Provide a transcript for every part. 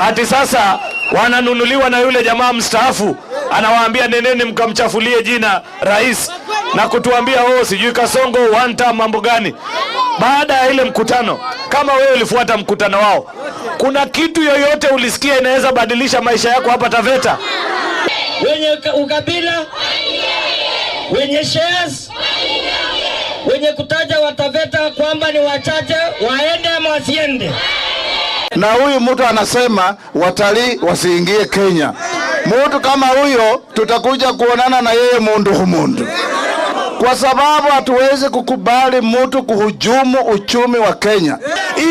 Ati sasa wananunuliwa na yule jamaa mstaafu, anawaambia nendeni mkamchafulie jina rais na kutuambia, oh, sijui Kasongo one term, mambo gani? Baada ya ile mkutano, kama wewe ulifuata mkutano wao, kuna kitu yoyote ulisikia inaweza badilisha maisha yako hapa Taveta? Wenye ukabila, wenye shares, wenye kutaja Wataveta kwamba ni wachache, waende ama wasiende? Na huyu mtu anasema watalii wasiingie Kenya. Mtu kama huyo tutakuja kuonana na yeye mundu humundu, kwa sababu hatuwezi kukubali mtu kuhujumu uchumi wa Kenya.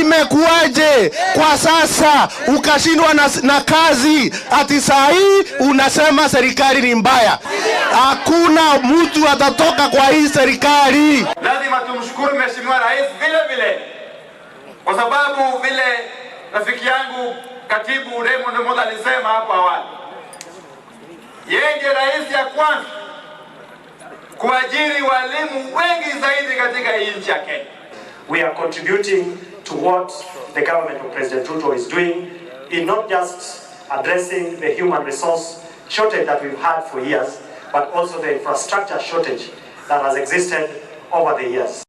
Imekuwaje kwa sasa ukashindwa na kazi ati saa hii unasema serikali ni mbaya? Hakuna mtu atatoka kwa hii serikali. Lazima tumshukuru Mheshimiwa Rais vile vile, kwa sababu vile rafiki yangu katibu Raymond Omolo alisema hapo awali, yeye ndiye rais ya kwanza kuajiri walimu wengi zaidi katika hii nchi ya Kenya. We are contributing to what the government of President Ruto is doing in not just addressing the human resource shortage that we've had for years, but also the infrastructure shortage that has existed over the years.